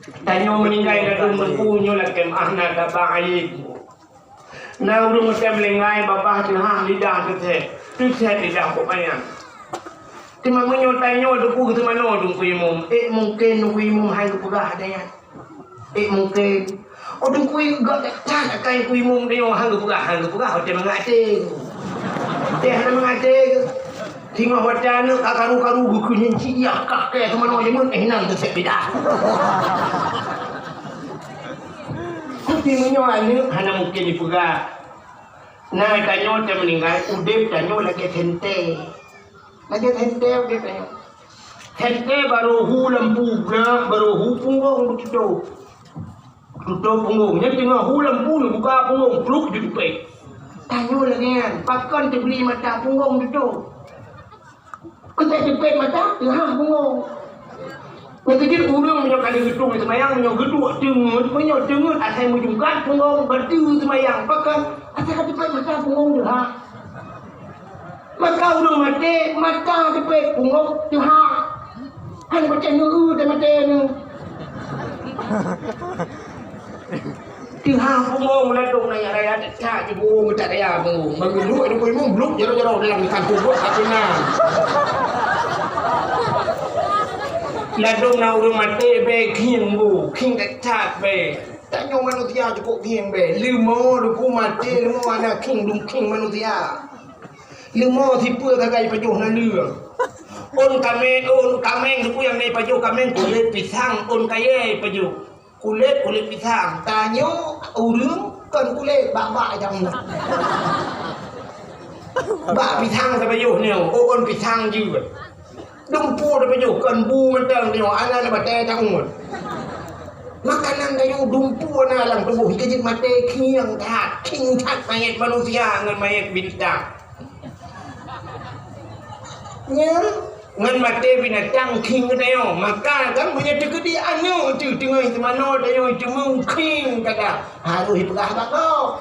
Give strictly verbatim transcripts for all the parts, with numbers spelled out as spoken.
Tanyoe meuninggai ladôm Teungku nyoe lakèe meu'ah na tabang ayeb. Na ureueng meuteumé meuninggai babah teuhah lidah teuthèe, teuthèe lidah kok manyang. Teuma meunyoe tanyoe Teungku geuteumanoe Teungku Imum, ék mungken Teungku Imum hai geupeugah ata nyan. Ék mungken. Oh Teungku gèt that akai Teungku Imum tanyoe hai geupeugah, hai geupeugah watèe mangat até. Watèe hana mangat até. Singoh watèe aneuk ka karu-karu geukheun nyan cit yah kah kèe teumanoe jameun, eh, nyan teuh sép beda. Tapi meunyoe aneuk hana mungken jipeugah. Na tanyoe teuh meuninggai, udép tanyoe lagèe sentée. Lagèe sentée udép tanyoe. Sentée barô hu lampu, na barô hu punggong beututôp. Tutôp punggong. Nyan teungoh hu lampu, neubuka punggong, pluk, jitupék. Tanyoe lagèe nyan, pakon teubri mata punggong tutôp. Keutek teupék mata, teuhah punggong. Nyang keujeuet ureueng meunyoe ka lheueh geutông seumayang, meunyoe geuduek teungeut, meunyoe teungeut asai meujungkat punggong, bateue seumayang. Pakon? Asai ka teupék mata punggong teuhah. Maka ureueng maté, mata teupék punggong teuhah. Han pacah neu-eu teuh maté neu. Teuhah punggong ladôm na nyang raya that-that jibuông that raya punggong. Meungeuluek Teungku Imum bluk jaroe-jaroe dalam ikan kubur ka pina. Ladôm na ureueng maté bèe khieng bu, khieng that-that bèe. Tanyoe manusia cukôp khieng bèe. Leumo Teungku maté, leumo hana khieng, dum khieng manusia. Leumo sipeue sagai pajoh naleueng. Ôn kaméng, ôn kaméng Teungku nyang lé pajoh kaméng kulét pisang, ôn kayèe pajoh. Kulét, kulét pisang. Tanyoe ureueng kon kulét, bak-bak nyang na. Bak pisang sapajoh nyoe, ôn pisang jeuet. Dumpeue tapajoh kon bu mantong nyoe, hana na batèe tangon. Makanan tanyoe dumpeue na lam tuboh, ikeujeuet maté khieng that, khieng that manyèt manusia ngon manyèt bintang. Nyan, ngon maté binatang khieng geutanyoe. Maka kan meunyoe teukeudi aneuk teuh teungoh teumanoe tanyoe teumeung khieng gata, harôh ipeugah bak gob.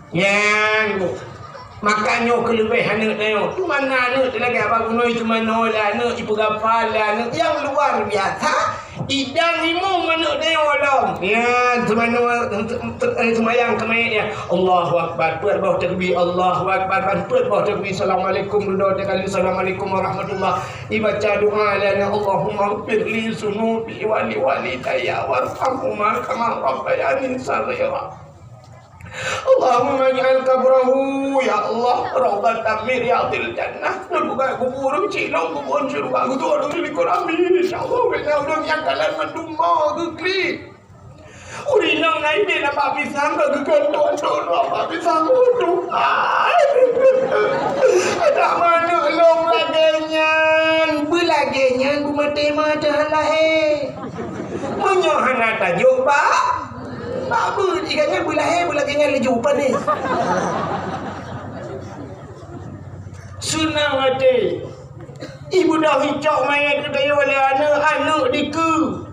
Nyan bu. Maka nyoe keuleubeh aneuk tanyoe. Teuma na aneuk teuh lagèe Abah Gunoi teumanoe lé aneuk, ipeugapa lé aneuk nyang luar biasa. Idang imum aneuk tanyoe lom. Nyan teumanoe, eh, seumayang keu manyèt nyan. Allahu Akbar, peuet boh takbir. Allahu Akbar, ban peuet boh takbir. Assalamualaikum, dudoe teuh kali. Assalamualaikum warahmatullah. Ibaca doa lé aneuk, Allahummaghfirli dzunubi wa liwalidayya warhamhuma kama rabbayani shaghira. Allahumma ij'al qabrahu, ya Allah, raudhatan min riyadhil jannah. Neubuka kubu ureueng cit lom kubu syeuruga, geutu'oh lom di likot amin. Insya Allah, beda ureueng nyang kalon mandum mo geuklik. Ureueng inong na idéh nabak pisang, ka geugantok-gantok nabak pisang. Aduh. Adak manok lom lagèe nyan. Beulagèe nyan beumaté ma teuh han lahé. Meunyoe hana tajok bak, bak beuet, ikan nyan beulahé, beulagèe nyan laju panéh. Seunang até. Ibeudôh icok manyèt geutanyoe lé aneuk, aneuk dikeue.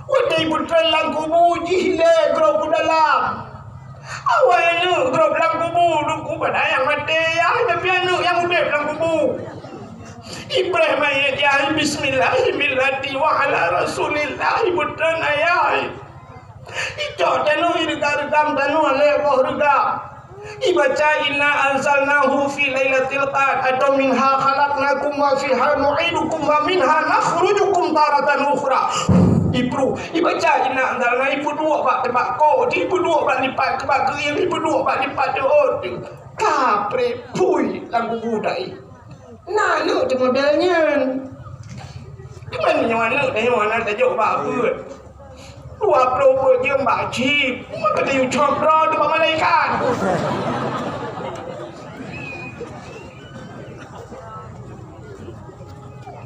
Watèe ipeutren lam kubu, jih lé grob u dalam. Awai aneuk grob lam kubu, Teungku, padahai nyang maté yah, tapi aneuk nyang udép lam kubu. Ipreh manyèt yah, bismillah, millati wa ala rasulillah, ipeutren ayah. Icok tanoh, ireuga-reugam tanoh lhèe boh reugam. Ibaca, "Inna anzalnahu fi lailatil qadr," atau, "Minha khalaqnakum wa fiha nu'idukum wa minha nukhrijukum taratan ukhra." Ipru, ibaca, "Inna anzalna," ipeuduek bak teumbako, ipeuduek bak lipat, bak geuieng, ipeuduek bak lipat teuôt. Kapreh, phui lam kubu dai. Na aneuk teuh model nyan. Teuma nyoe aneuk tanyoe hana tajok bak beuet. Dua ploh peuet jeuem bak chip. Maka tayue cok droe teuh bak malaikat.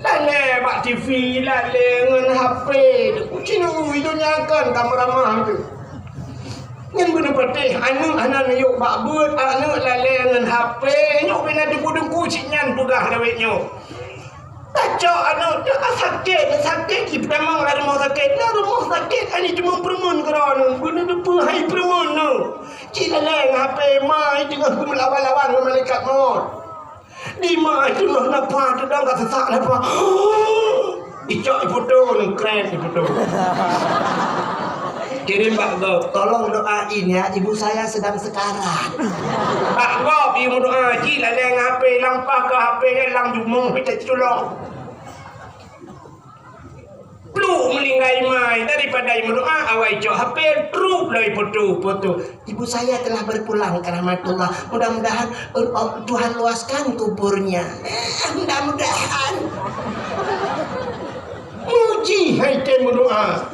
Lalè bak T V, lalè ngon H P. Kucing ui donya kan kameramah tu. Nyan beuneupatéh, aneuk hana neuyok bak beuet, aneuk lalè ngon H P, nyoe pih na teungku-teungku cit nyan peugah lawét nyoe. Tacok aneuk teuh ka sakét, sakét jipeutamong lam rumoh sakét, lam rumoh sakét hana jiteumeung peureumeun keudroe nyoe, beuneuteupeu hai peureumeun nyoe. Cit lalè ngon H P, ma teungoh geumeulawan-lawan ngon malaikat mot. Di ma teungoh nafah teudong ka seusak nafah. Icok iputo, neu krek iputo. Kirim bak gob, "Tolong doain ya, ibu saya sedang sekarat." Bak gob, ibu doa, cit laleng H P, lam paih keu H P nyan lam jumôh, ita culok. Pluk meuninggai mai, daripada imeudoa, awai cok H P, truk lom iputo, puto. "Ibu saya telah berpulang ke rahmatullah. Mudah-mudahan, eh, oh, Tuhan luaskan kuburnya." Eh, mudah-mudahan. Muji hai tem meudoa.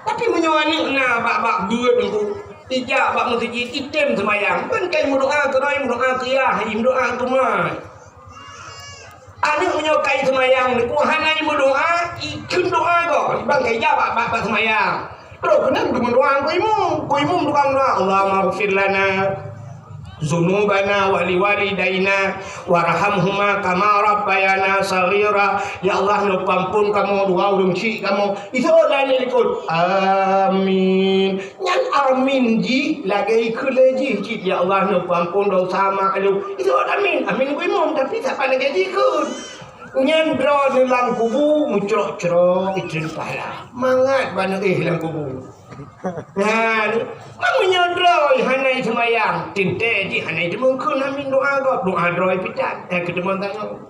Tapi meunyoe aneuk na bak-bak buet nyoe, ijak bak meuseujid, item seumayang. Ban kai meudoa keudroe, meudoa keuyah, meudoa keumai. Aneuk meunyoe kai seumayang, nyoe hana jimeudoa, ikheun doa gob. Ban kai jak bak, bak, bak seumayang. Trok keunan geumeudoa keu imum. Keu imum tukang doa, "Allahumma ghfir lana dzunubana wa liwalidaina warhamhuma kama rabbayana shaghira." Ya Allah, neupeuampon kamoe dua ureueng syik kamoe. Iseuôt lagèe likot, "Amin." Nyan amin jih lagèe ikheun lé jih cit, "Ya Allah, neupeuampon dosa mak lôn." Iseuôt amin, amin keu imum, tapi saban lagèe jih ikheun. Nyan droeneuh lam kubu meucrok-crok itreun pahala. Mangat bak neuéh lam kubu. Nyan, meunyoe droe hana iseumayang, teuntèe jih hana iteumeukeun amin doa gob, doa droe pih that. Eh, keuteumon tanyoe.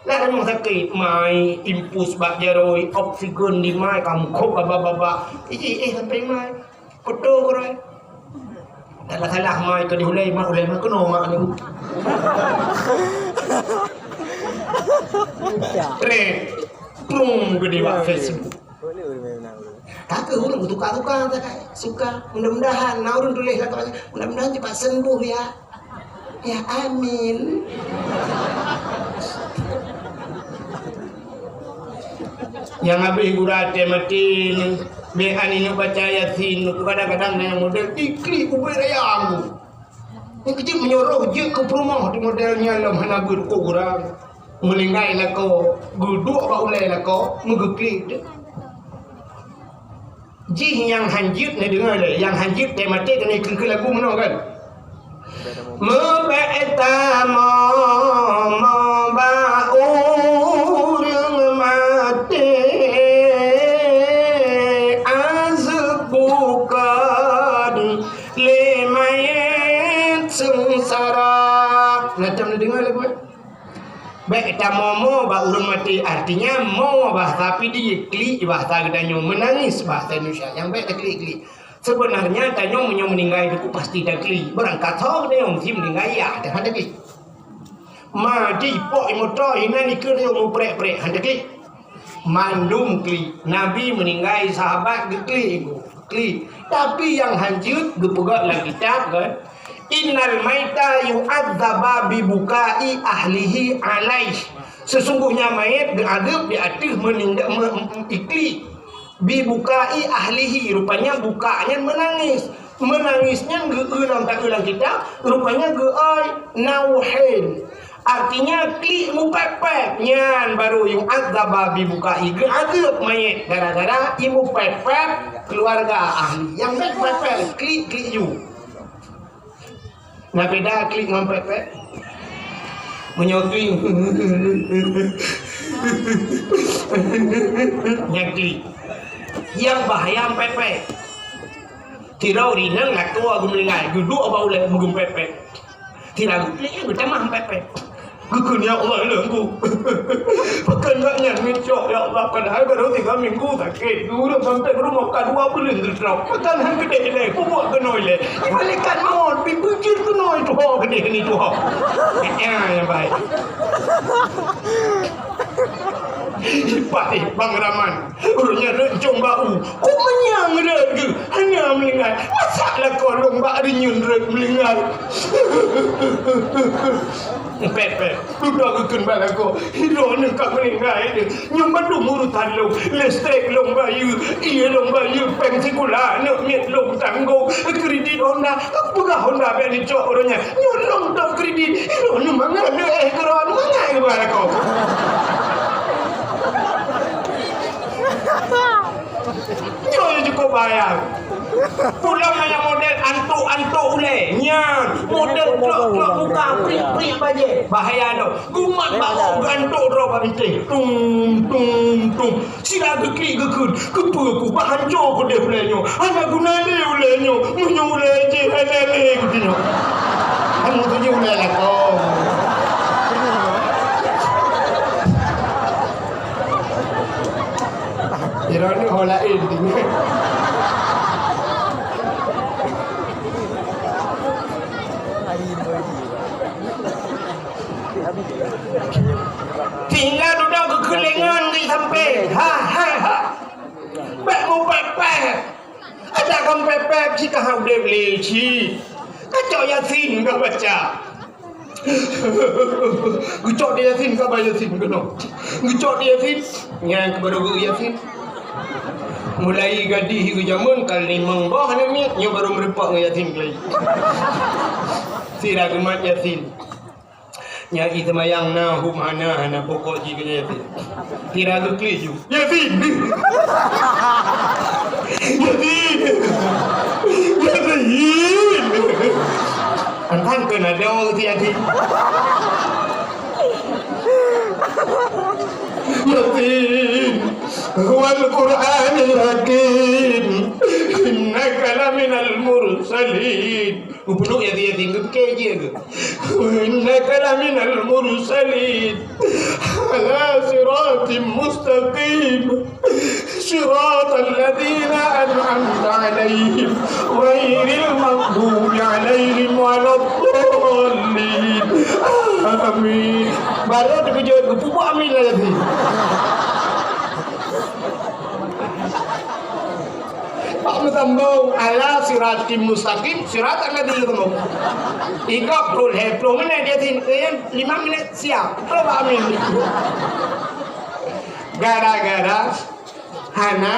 Lam rumoh sakét, mai infus bak jaroe, oksigen di mai, ka meukhôb babah-babah. Iji, eh, sampai mai. Kutu keurôi. Salah-salah mai keu di ulèe, mak ulèe mak keunoe mak nyoe. Trend. Prung geude bak Facebook. Ka keuh ureueng tuka-tuka sakai. Suka. Mudah-mudahan na ureueng tuléh lakoe, mudah-mudahan cepat sembuh ya. Ya, amin. Nyang habéh gura teuh maté nyoe, bèk aneuk baca Yasin, kadang-kadang na nyang model iklik ubé raya anggu. Nyang keujeut meunyoe roh jeuet keu peurumoh di model nyan lom hana beuet keu gura. Meuninggai lakoe, geuduek bak ulèe lakoe, meugeuklik teuh. Jih nyang hanjeuet neudeungoe lé, nyang hanjeuet teuh maté keuneuk keu lagu meunoe kan. Meubèk tamoe-moe bak ureueng maté, azeueb bukon lé manyét seungsara. Nah, tam neudeungoe lagu, eh? Bèk tamoe-moe bak ureueng maté, artinya moe bahasa Pidie, klik bahasa geutanyoe, meunangis bahasa Indonesia. Nyang bèk taklik-klik. Sebenarnya tanyoe meunyoe meuninggai teungku pasti taklik. Beurangkat ho geutanyoe meusti meuninggai, ya, dah taklik. Ma di pok imoto inan ikeu tanyoe meuprek-prek, han taklik. Mandum klik. Nabi meuninggai, sahabat geuklik, klik. Tapi nyang hanjeuet geupeugah lam kitab kan, "Innal maita yu'adzaba bi bukai ahlihi alaih." Sesungguhnya mayét geuadeueb di ateueh meuningga-, me-, iklik. Bi bukai ahlihi, rupanya buka nyan meunangis. Meunangis nyan geu-, geulam taeu lam kitab, rupanya geuai nauhin. Artinya klik mupèp-pèp, nyan baru yu'adzaba bi bukai, geuadeueb mayét gara-gara imupèp-pèp keuluarga ahli. Nyang bèk pèp-pèp, klik-klik ju. Na beda klik ngon pèp-pèp? Meunyoe klik, nyan klik. Nyang bahaya pèp-pèp. Sidroe ureueng inong lakoe geumeuninggai, geuduek bak ulèe meugeupèp-pèp. Sira geuklik, geutamah pèp-pèp. Geukheun, "Ya Allah, ilôn ku." Pakon gobnyan ngicok, ya Allah, padahai barô tiga minggu sakét. Geureueng sampoe rumoh ka dua buleuen geutrok. Pakon han keudeh ilèe, peubuet keunoe ilèe. Malaikat maut pih beujeuet keunoe tuho keudeh ni tuho. Ya, ya, baik. Ipat, eh, Bang Rahman. Ureueng nyan rhot cong bak u. Kok manyang rhot geuh? Hana meuninggai. Masak lakoe lôn bak rinyueng rhot meuninggai. Pèt, pèt. Dudoe geukheun bak lakoe. Droeneuh ka meuninggai deuh. Nyoe bandum urusan lôn. Listrik lôn bayeue. Ié lôn bayeue. Pèng sikula aneuk miet lôn tanggong. Kredit Honda. Peugah Honda bèk neucok ureueng nyan. Nyoe lôn tôp kredit. Droeneuh mangat neuéh keu droeneuh mangat keu bak lakoe. Nyoe cukôp bahaya. Pulang ayah model antok-antok ulèe. Nyan, model trok-trok muka, prik-prik bajèe. Bahaya nyoe. Gumat bak ôk geuantok droe bak bintéh. Tung, tung, tung. Sira geuklik geukheun. Keupeue ku bah hanco keudeh ulèe nyoe. Hana guna lé ulèe nyoe. Meunyoe ulèe jih hana lé geutanyoe. Hana tuju ulèe lakoe. Droeneuh ho laén tinggai. Tinggai dudoe geukeulengan di sampéng. Ha, ha, ha. Bèk mupèpèp. Ada kan pèpèp cit ka udép lé cit. Kacok Yasin ka baca. Geucok di Yasin, ka ba Yasin keunoe. Geucok di Yasin, nyan keu baru geu Yasin. Mulai gadih geujameun ka limong boh aneuk miet, nyoe baru meureumpok ngon Yasin keulai. Sira geumat Yasin. Nyan i seumayang na hom hana, hana pokok jih keu Yasin. Sira geuklik ju. Yasin! Yasin! Yasin! Antan keu na dong si Yasin. Yasin! Wal Qur'anil Hakim! Innaka laminal mursalin! Geupeuduek Yasin, Yasin, geupike jih geuh. Innaka laminal mursalin ala siratim mustaqim. Siratal ladzina an'amta alaihim ghairil maghdubi alaihim waladdallin. Amin. Baru teukeujot geupeubuet amin lagèe nyan. Bak meusambông, ala siratim mustaqim, siratal ladzina an'amta alaihim. Igob ploh lhèe ploh minèt di Yasin, eh, lima minèt siap. Ploh bak amin. Gara-gara hana